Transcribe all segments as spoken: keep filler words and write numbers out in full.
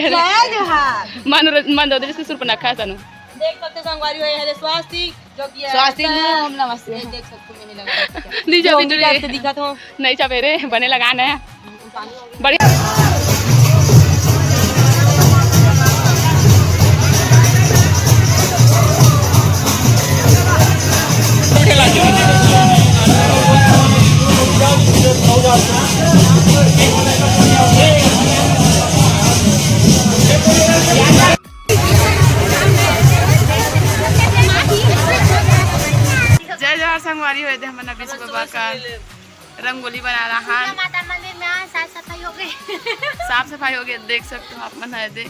जय जोहार। मंदोदरी से सुर्पनखा तनु। देख सकते संगवारी हो, ये हरे स्वास्तिक, जो कि है स्वास्तिक, ऐसा ओम नमः शिवाय। ये देख सकते हो, मैंने लगा दिया। नीचे भी जोगी जुड़े। टाइप से दिखत हो। नहीं चापे रे, बने लगा ना। बढ़िया। जय जोहार संगवारी हो, एदे हमन अभी सुबह का रंगोली बना रहा है। माता मंदिर में आज साफ सफाई हो गई। साफ सफाई हो गई, देख सकते हो आप मन, एदे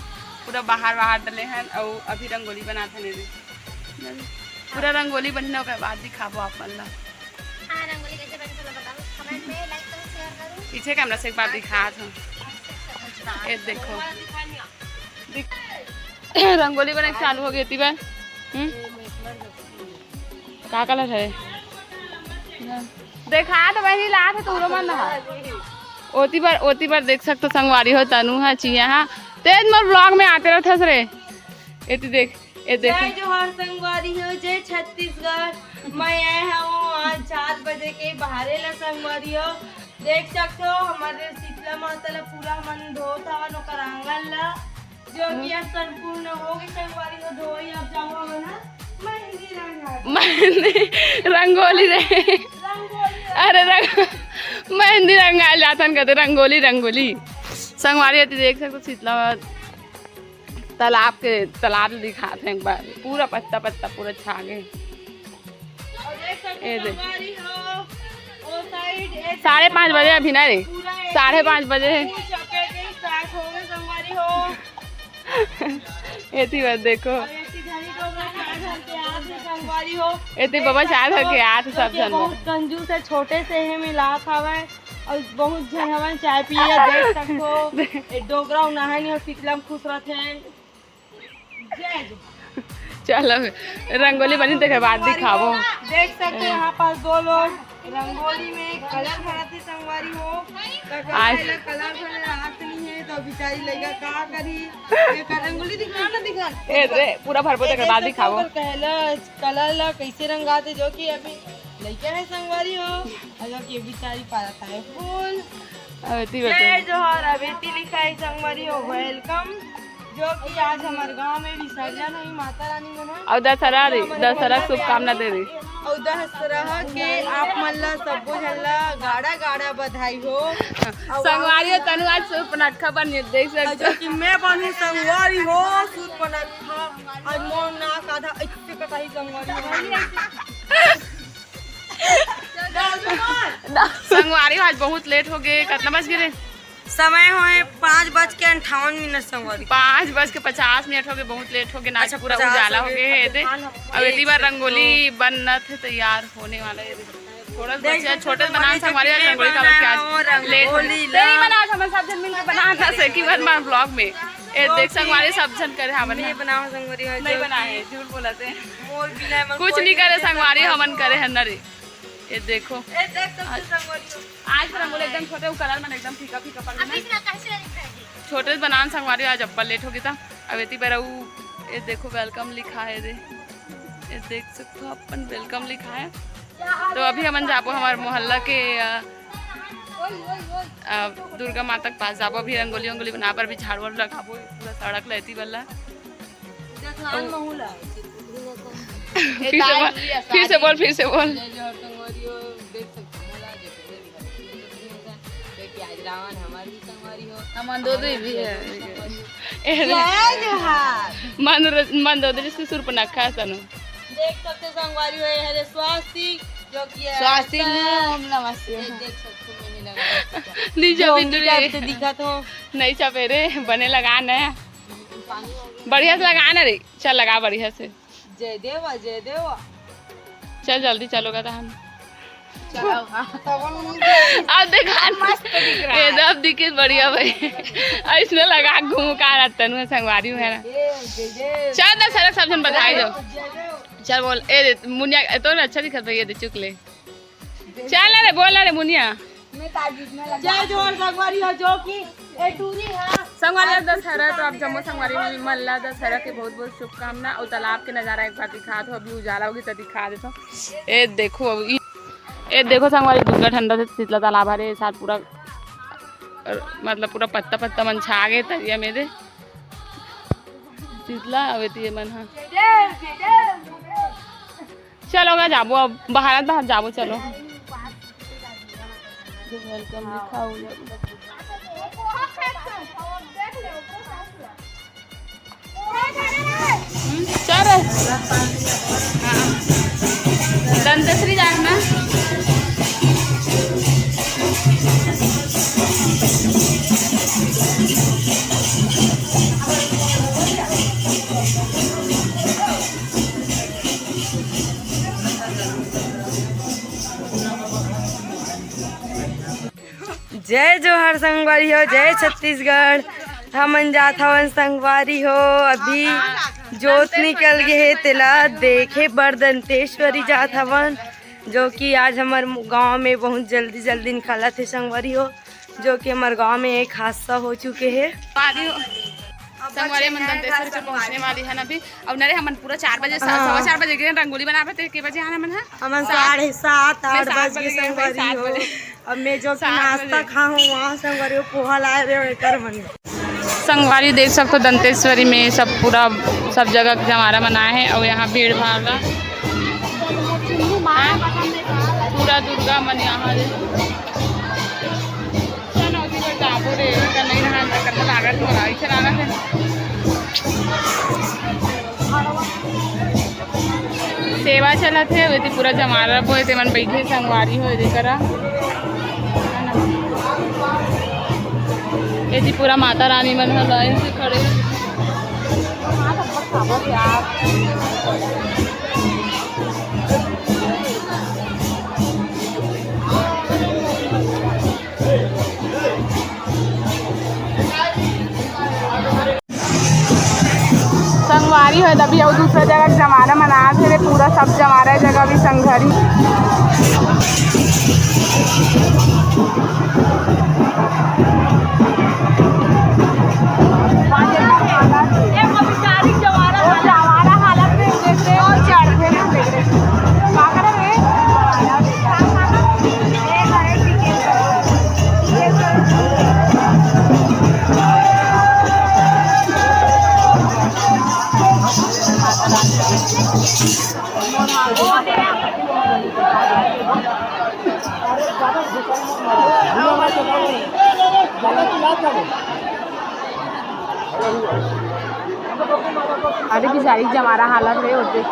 पूरा बाहर बाहर डले हैं और अभी रंगोली बनात हन एदे। पूरा रंगोली बनना, ओकर बाद दिखाबो आप मन ला। हाँ, रंगोली कैसे बनी, चलो बताओ। कमेंट में लाइक करो, शेयर करो। पीछे कैमरा से एक बार दिखा था। ये देखो। दिख-, रंगोली बने चालू हो गई थी बा। हम्म? का कलर है? देखा तो बहनी ला थे तू रोमन ना। ओती बार, ओती बार देख सकते संगवारी हो, तनु है, चिया है। तेज मोर ब्लॉग में आते रहत हस रे। एती देख, ए देख। जय जोहार संगवारी हो, जय छत्तीसगढ़। मैं आए हूँ आज चार बजे के बाहरे ला संगवारी हो। देख सकते हो हमारे शीतला माता ला पूरा मन धोत हवन ओकर आंगन ला, जो कि आज संपूर्ण हो गई संगवारी हो। धोई अब जाऊँ हमन ह मेहंदी रंगा। मेहंदी रंगोली रे। रंगोली। अरे रंग-, मेहंदी रंगा जातन कहते रंगोली, रंगोली। संगवारी एती देख सकते शीतला तालाब के, तालाब दिखात हे एक बार, पूरा पत्ता पत्ता पूरा छा गए। और देख सकते ए दे। संगवारी हो, ओ साइड एक साढ़े पाँच बजे अभी ना रे, पूरा एक साढ़े पाँच बजे। फूल चपेट के स्टार्ट हो गए संगवारी हो। एती बार देखो। और एती धनी डोकरा चाय धर के आत हे संगवारी हो। एती बाबा चाय धर के आत हे, सब जन बहुत कंजूस है, छोटे से ही मिलात हवय। अउ बहुत झन हमन चाय पिए, देख सकथो। ए डोकरा उनाहे नहीं, शीतला म खुश रथे। जय जोहार। चलो, रंगोली बनी, तेकर बाद दिखाबो। देख सकते हो, यहाँ पर दो लोग रंगोली में कलर भरत हे, संगवारी हो। तो आज कलर भरे रात नहीं है, तो बेचारी लइका का करी? ये का रंगोली दिखा ना, दिखा। ए रे, पूरा भरबो, तेकर बाद दिखाबो। कलर ला कैसे रंगाते, जो कि अभी लइका है, संगवारी हो। अयो के बेचारी पारत है फूल। अबेती जय जोहार, अबेती लिखाई संगवारी हो, welcome। जो कि आज हमर गांव में विसर्जन हुई माता रानी मन। अउ दशहरा रे, दशहरा के शुभकामना दे दे। अउ दशहरा के आप मन ला, सबो झन ला गाड़ा गाड़ा बधाई हो। अउ संगवारी हो, तनु आज सुर्पनखा बन देख सकते हो। जो कि मैं बनू संगवारी हो सुर्पनखा। आज मोर नाक आधा ऐसे कटाही संगवारी हो। संगवारी हो, आज बहुत लेट हो गए। कितना बज गए रे? समय होए पाँच बज के अंठावन मिनट संगवारी। पाँच बज के पचास मिनट हो गए, बहुत लेट हो गए। नाच अच्छा, पूरा उजाला हो गए है, एदे। अब एती बार रंगोली बनत है, तैयार होने वाला है। थोड़ा बच्चे छोटे बनान संगवारी, रंगोली का बच्चे आज लेट हो गए। तेरी बना, हम सब जन मिलकर बनान था सेकी बार मार ब्लॉग में। ए देख संगवारी, सब जन करे हमन। मैं बनाओ संगवारी, नहीं बनाए, झूठ बोलते हैं। कुछ नहीं करे संगवारी, हमन करे है ना रे। ये देखो। ए, देख सकते हो संगवारी हो। आज तो रंगोली एकदम छोटे, वो कलर मन एकदम फीका फीका पड़ गया। छोटे बनान संगवारी, आज अब्बल लेट हो गया था। अब एती बेरा उ, ये देखो, welcome लिखा है रे। ये देख सकते हो अपन, welcome लिखा है। तो अभी हमन जाबो हमारे मोहल्ला के, अ, अ, दुर्गा माता के पास जाबो। अभी रंगोली वंगोली बना पर भी झाड़ू वाड़ू लगाबो, पूरा सड़क लेती वाला। फिर से बोल, फिर से बोल, फिर से बोल। जय जोहार संगवारी हो, देख सकते हो, मोला आज देखिए, आज रावण हमार भी संगवारी हो। हम मंदोदरी भी है। ए, जय जोहार। मंदोदरी से सुर्पनखा तनु। देख सकते संगवारी हो, ये हरे स्वास्तिक, जो कि है स्वास्तिक ऐसा। ओम नमः शिवाय। ये देख सकते हो, मैंने लगा दिया। नीचे भी जोगी जुड़े। टाइप से दिखत हो। नहीं चापे रे, बने लगा ना। बढ़िया से लगा ना रे। चल लगा बढ़िया से। जय देवा, जय देवा। चल जल्दी चलोगा तो हम। चलो, हाँ। अब देखा। मस्त दिख रहा है। एकदम दिखे बढ़िया भाई। और इसमें लगा घूम का रहा तनु संगवारी में ना। जय देव, जय देव। चल ना सरक सब जन बधाई दो। जय देव। चल बोल, ए दे, मुनिया, ए, तो अच्छा दिखत भैया दे चुकले। चल रे, बोल रे मुनिया। जय जोहार संगवारी हो, जो कि ए टूरी हा। संगवारी, आज दशहरा, तो आप जम्मो संगवारी मन ला दशहरा के बहुत बहुत शुभकामना। और तालाब के नजारा एक बार दिखा दो, अभी उजाला होगी तो दिखा देता हूँ। ए देखो, अब ई, ए देखो संगवारी, दुर्गा ठंडा से शीतला तालाब हरे, साथ पूरा, मतलब पूरा पत्ता पत्ता मन छा गए तरिया में दे शीतला। अबे तो ये मन हा, चलो गा जाबो, अब बाहर बाहर जाबो, चलो। वेलकम लिखा हुआ। हम्म, चल रहे। हाँ। दंतेश्वरी जाना। जय जोहार संगवारी हो, जय छत्तीसगढ़। हमन जात हवन संगवारी हो, अभी जोत निकल गे हे, तेला देखे बर दंतेश्वरी जात हवन, जो कि आज हमर गांव में बहुत जल्दी जल्दी निकलत हे संगवारी हो, जो कि हमर गांव में एक हादसा हो चुके हे। संगवारी मन दंतेश्वरी से पहुंचने वाली है ना अभी। अब नरे हमन पूरा चार बजे, सा-, हाँ। सवा चार बजे गए रंगोली बनावे, ते के बजे आना मन है? हमन सात। साढ़े सात, मैं आठ सात बज बजे गए गए भाई, संगवारी सात हो। बजे। अब मैं जो कि सात नाश्ता बजे। खा हूँ, वहाँ संगवारी हो पोहा लाए रहे, एकर मन। संगवारी देख सकते हो, दंतेश्वरी में सब पूरा, सब जगह जमारा मनाए है और यहाँ भीड़ भाड़ ला। पूरा दुर्गा मन यहाँ है। चलो, उसी पर जाबो रे, एकर नहीं रहा, एकर में लागत वाला, इसे लागत है। सेवा चलत है, वेती पूरा जमारा बोए, ते मन बैठे संगवारी हो, एदे करा। एती पूरा माता रानी मन ह लाइन से खड़े। संगवारी हो, अभी अउ दूसरा जगह के जमारा मनात हे रे, पूरा सब जमारा जगह भी संगवारी। अरे बिचारी जमारा हालत रे होते।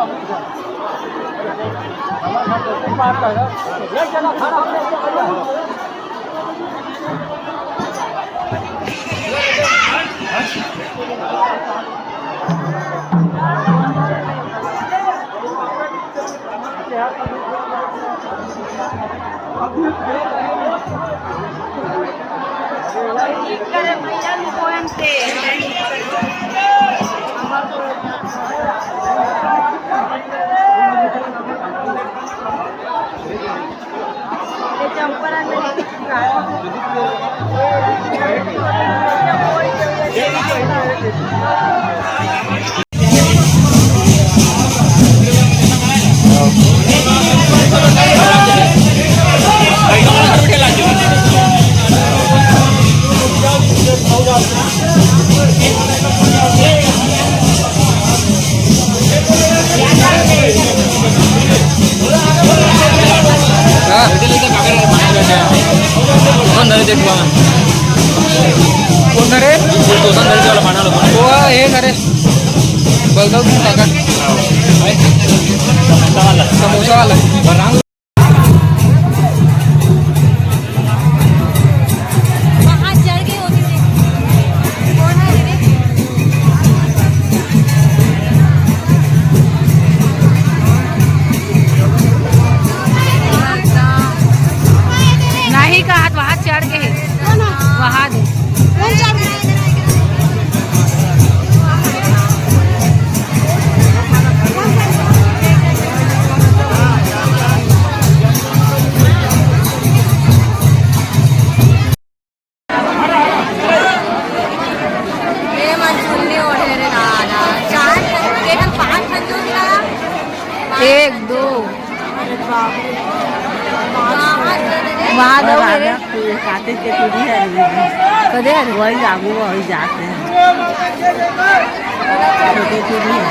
कोन धरे? वो हे धरे। बलदौ की काका। समोसा वाला। वहाँ चढ़ गई होगी, देखो। कौन है रे? नहीं कहा तो वहाँ चढ़ गए। कौन है? वहाँ दे। कौन चढ़ गए? वहाँ दो मेरे। कातिक के चूड़ी है। कदे है? वही लागू, वही जाते हैं। छोटी चूड़ी है।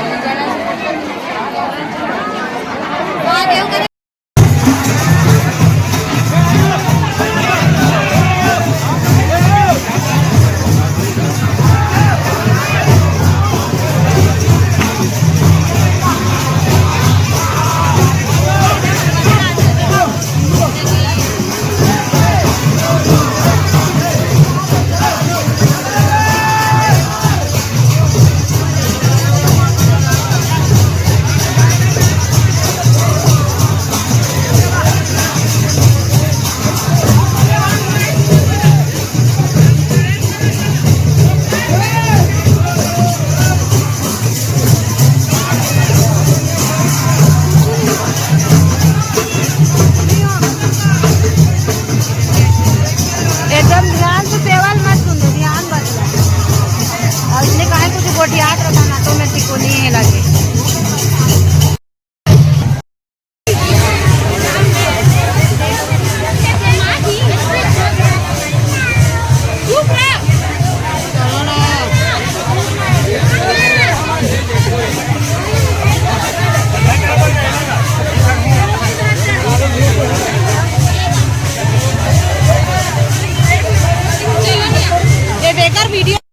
एकदम ध्यान से टेबल मत सुन दे, ध्यान मत दे। और इसने कहा कुछ गोठियात रहा ना, तो मैं सिकोनी है लगे।